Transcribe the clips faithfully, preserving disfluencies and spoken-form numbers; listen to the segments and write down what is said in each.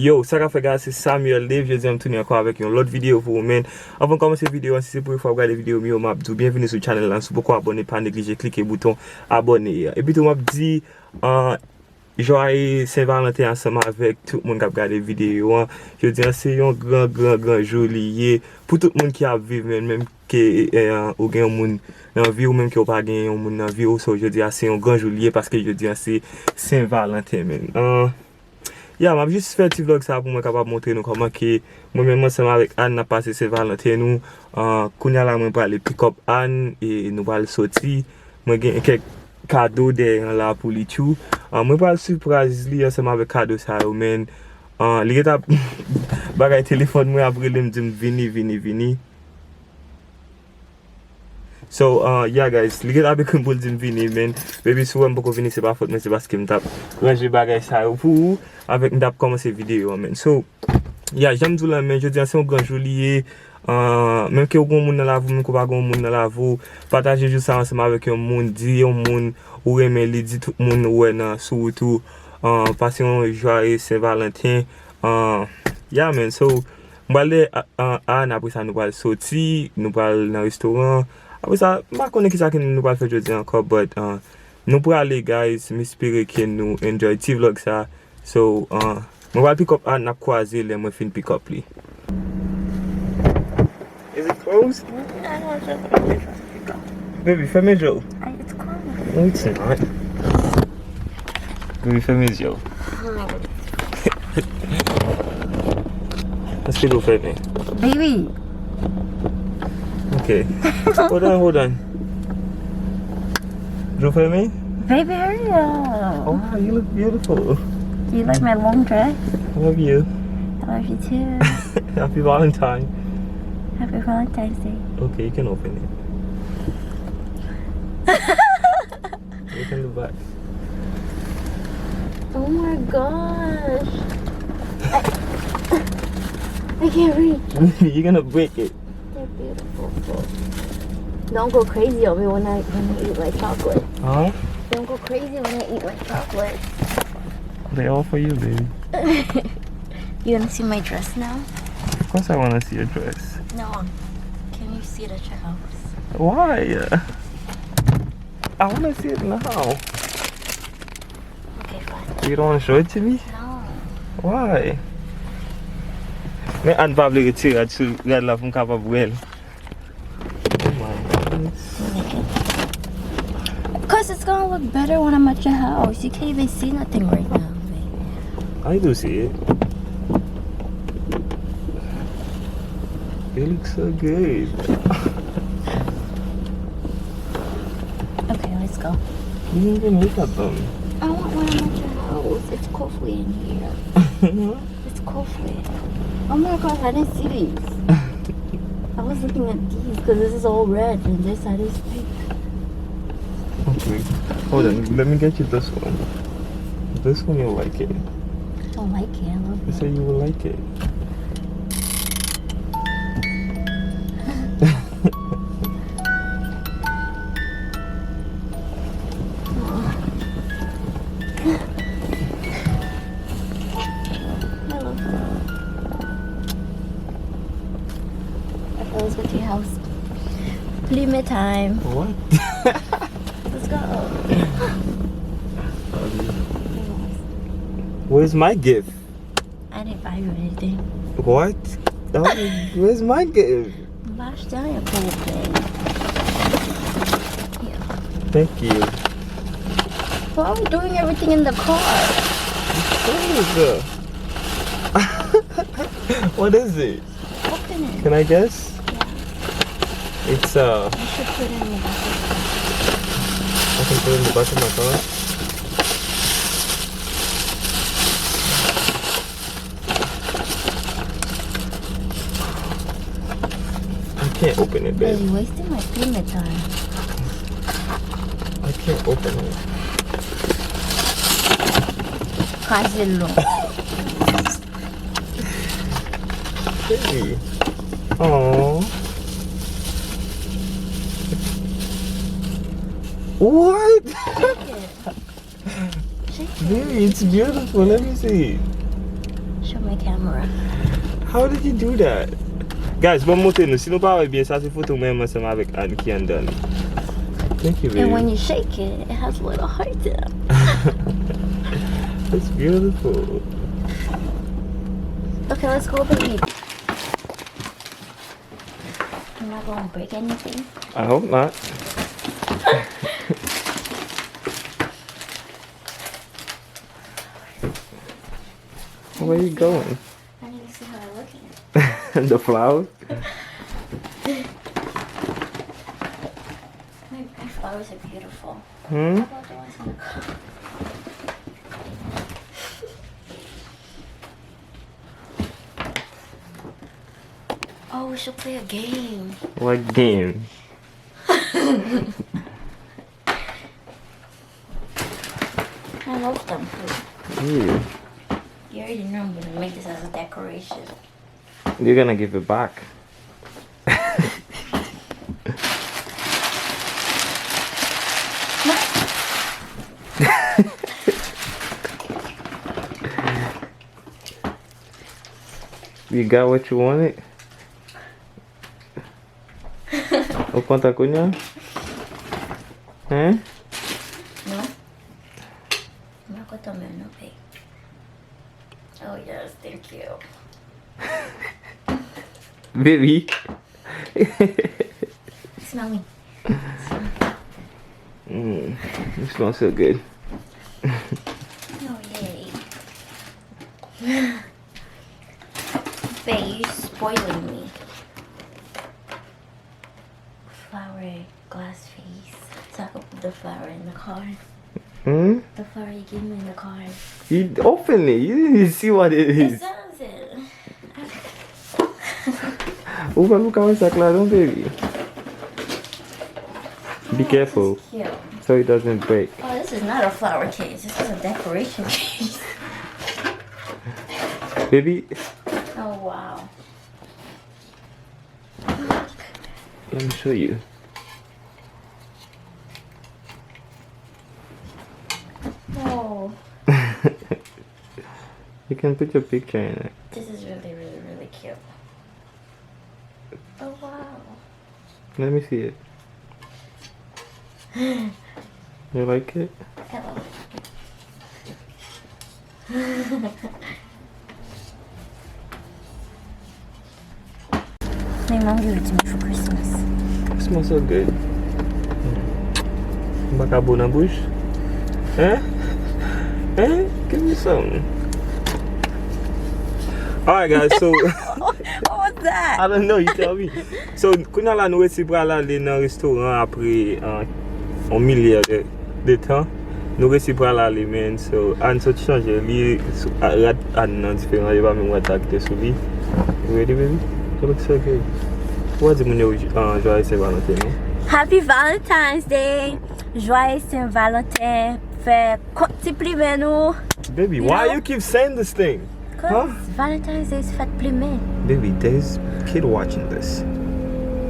Yo, sa k ap fèt guys, se Samuel Dave. Jodi a m tounen ankò avèk yon lòt videyo pou ou, men. Anvan m kòmanse videyo an, si se premye fwa w ap gade videyo m yo, m ap di w byenvini sou channel la. Si w poko abòne, pa neglije klike bouton abòne a. Epi tou, m ap di, ah, jwaye Sen Valanten ansanm avèk tout moun k ap gade videyo an. Jodi a, se yon gran, gran, gran jou li ye. Pou tout moun ki ap viv, men, menm ke, eh, ou gen yon moun nan vi w, menm ke w pa gen yon moun nan vi w, so jodi a, se yon gran jou li ye, paske jodi a, se Sen Valanten, men. Ah, Ya, m ap jis fè ti vlog sa pou mwen kapab montre nou kòman ke mwen menm ansanm avèk Ann n ap pase Sen Valanten nou. Ah, kounye a la, mwen prale pick up Ann e nou pral soti. Mwen gen kèk kado dèyè an la pou li too. Ah, mwen pral sipriz li ansanm avèk kado sa yo, men, ah, li gentan ap bagay telefòn mwen ap rele m di m vini, vini, vini. So, uh, yeah, guys, li gentan ap ekri m pou l di m vini, men, baby, si w wè m poko vini, se pa fòt mwen, se paske m t ap ranje bagay sa yo pou ou, avèk m t ap kòmanse videyo an, men. So, yeah, jan m di w la, men, jodi a, se yon gran jou li ye. Uh, menm ke w gen yon moun nan lavi w, menm ke w pa gen yon moun nan lavi w, pataje jou sa ansanm avèk yon moun, di yon moun ou renmen li, di tout moun ou wè nan, sou wout ou, uh, pase yon jwaye Sen Valanten. Uh, yeah, man, so, M pral dèyè a, a, Ann, apre sa nou pral soti, nou pral nan restoran. Apre sa, m pa konnen kisa ke nou pral fè jodi a ankò, but, uh, nou prale, guys. M espere ke nou enjoy ti vlog sa. So, uh, mwen pral pick up Ann, n ap kwaze lè mwen fin pick up li. Is it closed? I don't know if it's closed. Baby, fèmen je w. It's closed. No, it's not. Baby, fèmen je w. Èske dlo fèmen? Baby. Ok. Hold on, hold on. Dlo fèmen? Baby, hurry up. Oh, wow, you look beautiful. Do you like my long dress? I love you. I love you too. Happy Valentine. Happy Valentine's Day. Okay, you can open it. Open the box. Oh my gosh. I, I can't reach. You're gonna break it. They're beautiful. Don't go crazy on me when I, when I eat my chocolate. Huh? Don't go crazy when I eat my chocolate. They all for you, baby. You wanna see my dress now? Of course I wanna see your dress. No. Can you see it at your house? Why? I wanna see it now. Okay, fine. You don't wanna show it to me? No. Why? Men Ann pa vle retire rad sou rad la pou m kapab wè l. Oh my goodness. Cause it's gonna look better when I'm at your house. You can't even see nothing right now, babe. I do see it. You look so good. Okay, let's go. You didn't even look at them. I want one at your house. It's cold in here. It's cold. Oh my gosh, I didn't see these. I was looking at these because this is all red and this side is pink. Okay. Hold on. Let me get you this one. This one you'll like it. I like it. I love it. You say you will like it. Hello. I always go to your house. Plime time. What? Let's go. Where's my gift? I didn't buy you anything. What? Oh, where's my gift? M pa achte anyen pou ou, babe. Thank you. Why are we doing everything in the car? What is it? Open it. Can I guess? Yeah. It's, uh, you should put it in the back of the car. I can put it in the back of my car? I can't open it, babe. Babe, you wasting my payment time. I can't open it. Kraze l non. Baby. Aww. What? Shake it. Shake it. Baby, it's beautiful. Let me see. Show my How did you do that? Guys, bon, m montre nou. Si nou pa wè byen, sa se foto mwen ansanm avèk Anne ki anndan li. Thank you, baby. And when you shake it, it has little hearts in it. That's beautiful. Okay, let's go, baby. I'm not gonna break anything. I hope not. Where you going? I need to see how I look in it. The flowers? My, my flowers are beautiful. Hmm? How about the ones in the car? Oh, we should play a game. What game? I love them too. Yeah. You already know I'm gonna make this as a decoration. You're gonna give it back. You got what you wanted? Ou kontan kounye a? Hein? Non. M pa kontan menm non, babe. Oh yes, thank you. Baby. Smell me. Mm, you smell so good. Oh, yay. Babe, you spoiling me. Flower, glass vase. So I could put the flower in the car. Hmm? The flower you gave me in the car. You open it. You didn't even see what it is. It says it. Ou pa nou ka wè sa k ladan, baby. Be careful. Oh, this is cute. So it doesn't break. Oh, this is not a flower case. This is a decoration case. Baby. Oh, wow. Let me show you. Oh. You can put your picture in it. This is really, really, really cute. Oh, wow. Let me see it. You like it? Hello. My mom gave it to me for Christmas. It smells so good. M pa ka bo nan bouch. Hein? Hein? Give me some. Alright, guys, so What was that? I don't know, you tell me. So, kounye a la, nou resi pral ale nan restoran apre, uh, yon milyè de, de tan. Nou resi pral ale, man. So, Anne sot chanje. Li, sou, a, rad Anne nan diferan. E pa menm rad sa ki te sou li. You ready, baby? You look so good. Ou pa di moun yo, uh, Joyeux Saint Valentin, non? Happy Valentine's Day! Joyeux Saint Valentin! Fè kont ti plimen nou. Baby, you why know? You keep saying this thing? Huh? 'Cause Valentine's Day is fèt plimen. Baby, there's kid watching this.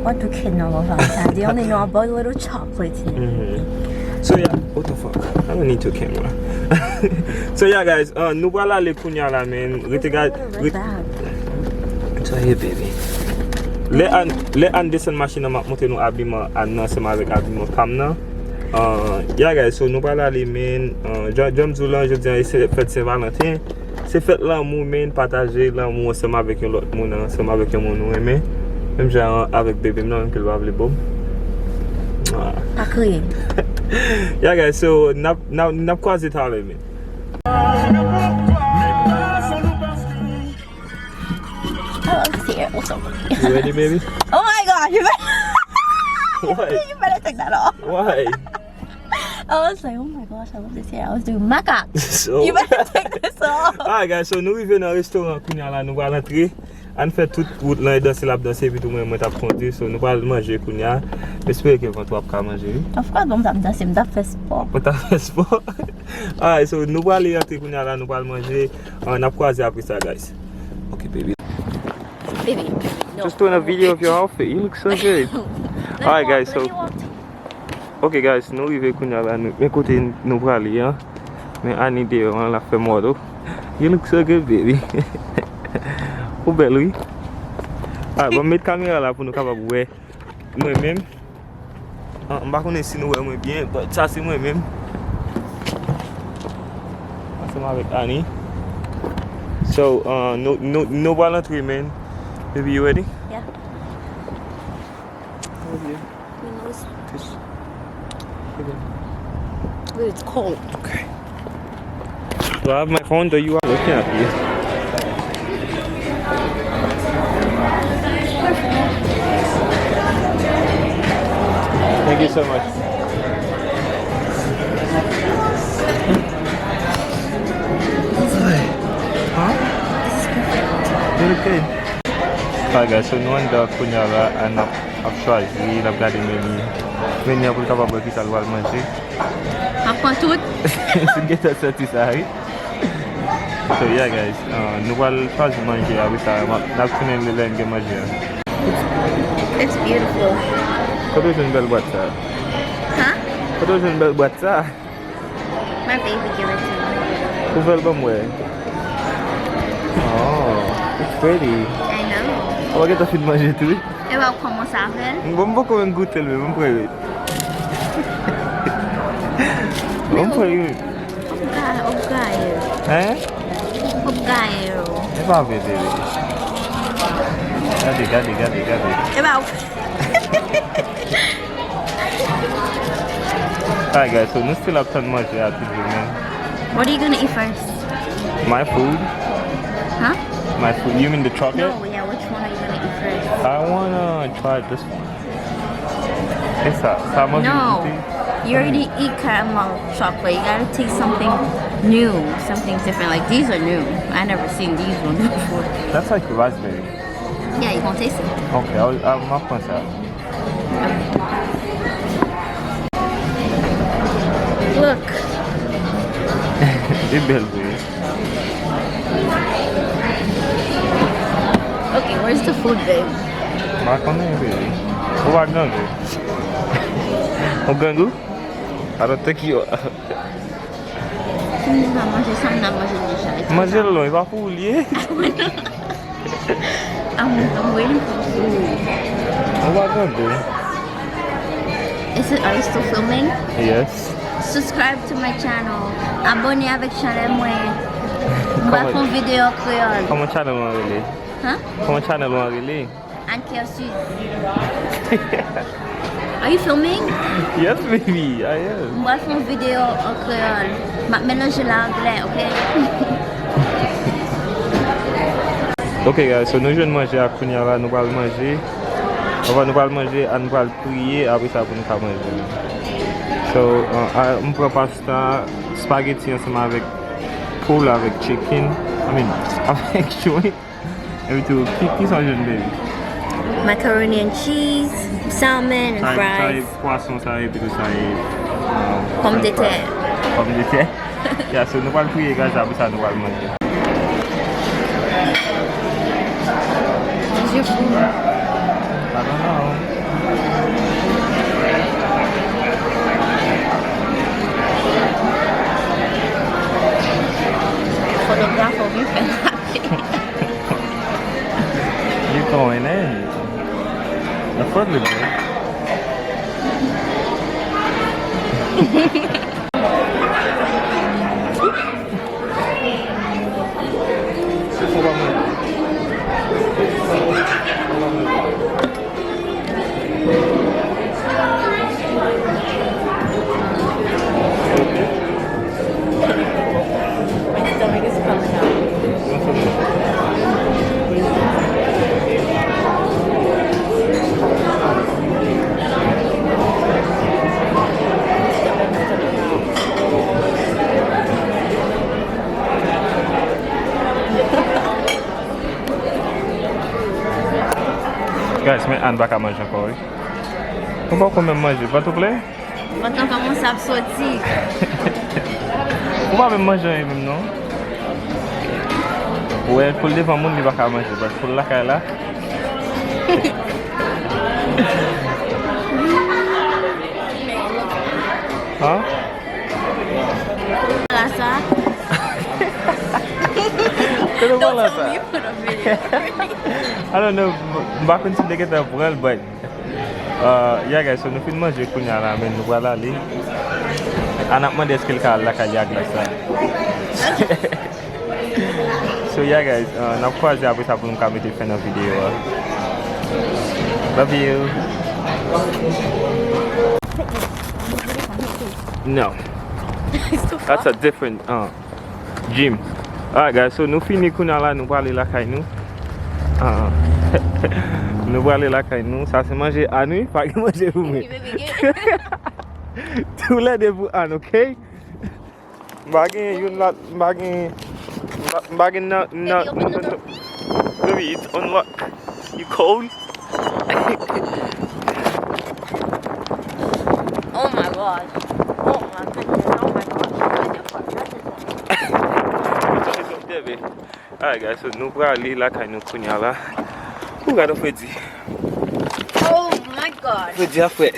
What do kid know about Valentine's? They only know about little chocolates and everything. Mm-hmm. So yeah, what the fuck? I don't need two camera. So yeah, guys, uh, nou pral ale kounye a la, man. Rete gad. It's a little red bag. So yeah, baby. Lè Anne, lè Anne desann machin nan, m ap montre nou abiman Anne nan ansanm avèk abiman pa m nan. Uh, yeah, guys, so nou pral ale, man. Uh, jan, jan m di w lan, jodi a se fèt Sen Valanten. Se fèt lanmou, man. Pataje lanmou ansanm avèk yon lòt moun, ansanm avèk yon moun ou renmen. Menm jan avèk bebe m nan, menm ke l pa vle bo m. Ah. Pa kriye. Yeah, guys, so n ap, n ap, n ap kwaze talè, man. I love this hair. What's up? You ready, baby? Oh my gosh, you better, What? You better take that off. Why? I was like, "Oh my gosh, I love this hair." I was doing makeup. So You better take this off. Alright, guys, so nou rive nan restoran kounye a la, nou pral antre. Ann fè tout wout lan e danse l ap danse, epi tou mwen, mwen t ap kondui, so nou pral manje kounye a. M espere ke vant ou ap ka manje, wi. Of course, bon, m t ap danse, m t ap fè spò. Ou t ap fè spò? Alright, so nou prale antre kounye a la, nou pral manje. Uh, n ap kwaze apre sa, guys. Ok, baby. Baby, baby, no. Just doing a video of your outfit. You look so good. Alright, guys, so, ok, guys, nou rive kounye a la, nou, men kote nou prale an. Men Annie deyò an, l ap fè model. You look so good, baby. Ou bèl, wi. Ah, bon, m met kamera la pou nou kapab wè mwen menm. Ah, m pa konnen si nou wè mwen byen, but sa se mwen menm. Ansanm avèk Annie. So, uh, nou, nou, nou pral antre, man. Baby, you ready? Yeah. Your nose. Just, okay. It's cold. Okay. Do I have my phone? Do you have? Okay, yeah. Thank you so much. Huh? You look good. Alright, guys, so nou anndan kounye a la, and ap, ap chwazi, l ap gade meni, meni an pou l kapab wè kisa l pral manje. M ap pran tout. Si n gentan santi sa, wi. So, yeah, guys, uh, nou pral chwazi manje, apre sa, n ap, n ap tounen lè n gen manje a. It's beautiful. Kote w jwenn bèl bwat sa? Huh? Kote w jwenn bèl bwat sa? My baby give it to me. Ou fè l ban m wè. Oh, it's pretty. I know. Ou pa gentan fin manje tou, wi? E ba ou kòmanse avè l? Bon, m poko menm goute l menm, m prè wi. Bon, m prè wi. Ou p gaye, ou p gaye. Hein? Ou p gaye, yo. E pa vre, bebe. Gade, gade, gade, gade. E ba ou. Alright, guys, so nou still ap tann manje a toujou, man. What are you gonna eat first? My food? Huh? My food? You mean the chocolate? No, yeah, which one are you gonna eat first? I wanna try this one. E sa, sa manje. No, you already eat caramel chocolate. You gotta taste something new, something different. Like, these are new. I never seen these ones before. That's like raspberry. Yeah, you gonna taste it. Ok, a, a, m ap pran sa. Look. Li bèl vre. Okay, where's the food, babe? M pa konnen, baby. Ou pa grangou. Ou grangou? I don't think you are. Si m pa manje sa, m nan manje deja. Manje l non, e pa pou ou l ye. I'm, I'm waiting for food. Ou pa tande. Is it, are you still filming? Yes. Subscribe to my channel. Abòne avèk chanèl mwen. M pral fè yon videyo an kreyòl. Kòman chanèl mwen rele? Huh? Kòman chanèl mwen rele? Anne Kersus. Are you filming? Yes, baby, I am. M pral fè yon videyo an kreyòl. M ap melanje l a anglè, ok? Ok, guys, so nou jwenn manje a kounye a la, nou pral manje. Anvan nou pral manje, ann pral priye, apre sa pou nou ka manje. So, uh, a, m pran pasta, spaghetti ansanm avèk poul, avèk chicken, I mean, avèk shrimp. Epi tou, ki, ki sa w jwenn, baby? Macaroni and cheese, salmon and fries. Sa e, sa e pwason, sa e, epi tou sa e, um, pòmdetè. Pòmdetè. Ya, so nou pral priye, guys, apre sa nou pral manje. Manje fou. I don't know. Fotograf ou vin fè. You going in. The food look good. My stomach is coming out. Guys, men Anne pa ka manje ankò, wi. Ou poko menm manje, pa touple? Vant lan kòmanse ap soti. Ou pa menm manje anyen menm, non. Ou wè, pou l devan moun, li pa ka manje, but pou l lakay la. Hein? La sa. Kote w pran lan sa? I don't know, m pa konn si m te gentan pran l, but uh, yeah guys, so nou fin manje kounye a la, men nou pral ale. A n ap mande èske l ka al lakay li ak glas la. So yeah guys, uh, n ap kwaze apre sa pou nou ka mete fen nan videyo a. Love you. No. That's a different uh, gym. Alright guys, so nou fini kounye a la, nou prale lakay nou. Ah. Nou prale lakay nou. Sa se manje Ann wi, pa gen manje pou mwen. Tou lè de pou Ann, ok? M pa gen youn la, m pa gen, m pa- m pa gen nan, nan, Baby, open the door. Baby, it's unlocked. You cold? Oh my gosh. Oh my goodness. Oh my gosh. What the fuck? What is that? Alright guys, so nou prale lakay nou kounye a la. Ou gade fredi. Oh my God. Fredi a fre.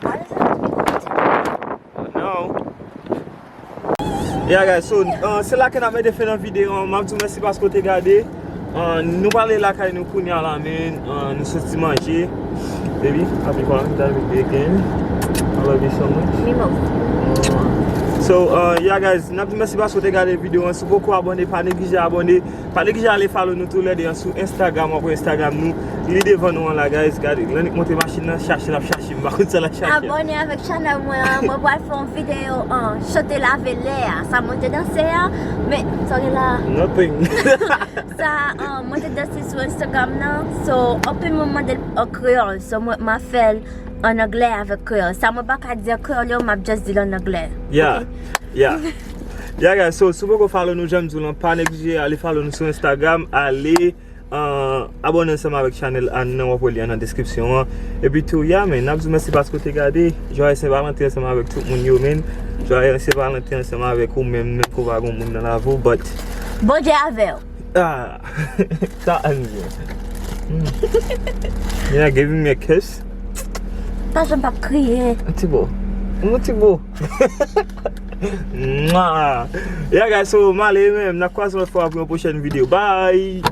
Why does it have to be cold? No. Yeah guys, so uh, se la ke n ap mete fen nan videyo an. M ap di w mèsi paske w te gade. Uh, nou prale lakay nou kounye a la, men uh, nou soti manje. Baby, happy Valentine with me again. I love you so much. Me more. So, uh, yeah guys, n ap di mèsi paske w te gade videyo an. Si w poko abòne, pa neglije abòne. Pa neglije ale follow nou tou lè de an sou Instagram, w ap wè Instagram nou. Li devan nou an la, guys. Gade, l annik monte machin nan, chache l ap chache. M pa konn sa l ap chache. Abòne avèk chanèl mwen an. Mwen pral fè yon videyo an chante lave lè a. Sa mwen te danse a. Men, sa gen la. Nothing. Sa, um, mwen te danse sou Instagram nan. So, anpil moun mande l an kreyòl. So, mwen, m a fè l an anglè avèk kreyòl. Sa mwen pa ka di an kreyòl yo, m ap just di l an anglè. Yeah. Ok? Yeah. Yeah, guys, so, si w poko follow nou, jan m di w lan, pa neglije ale follow nou sou Instagram, ale uh, abòne ansanm avèk chanèl Ann nan, w ap wè li an nan deskripsyon an. Epi tou, yeah, man, n ap di w mèsi paske w te gade. Joyeux Saint Valentin ansanm avèk tout moun yo, man. Joyeux Saint Valentin ansanm avèk ou menm, menm ke w pa gen moun nan lavi w, but Bondye avè w. Ah, sa Ann di. Hmm. You're not giving me a kiss? Pa janm pa kriye. Un petit beau. Un petit beau. Mwah. Yeah, guys, so, m ale, men, n ap kwaze lòt fwa pou yon pwochèn videyo. Bye!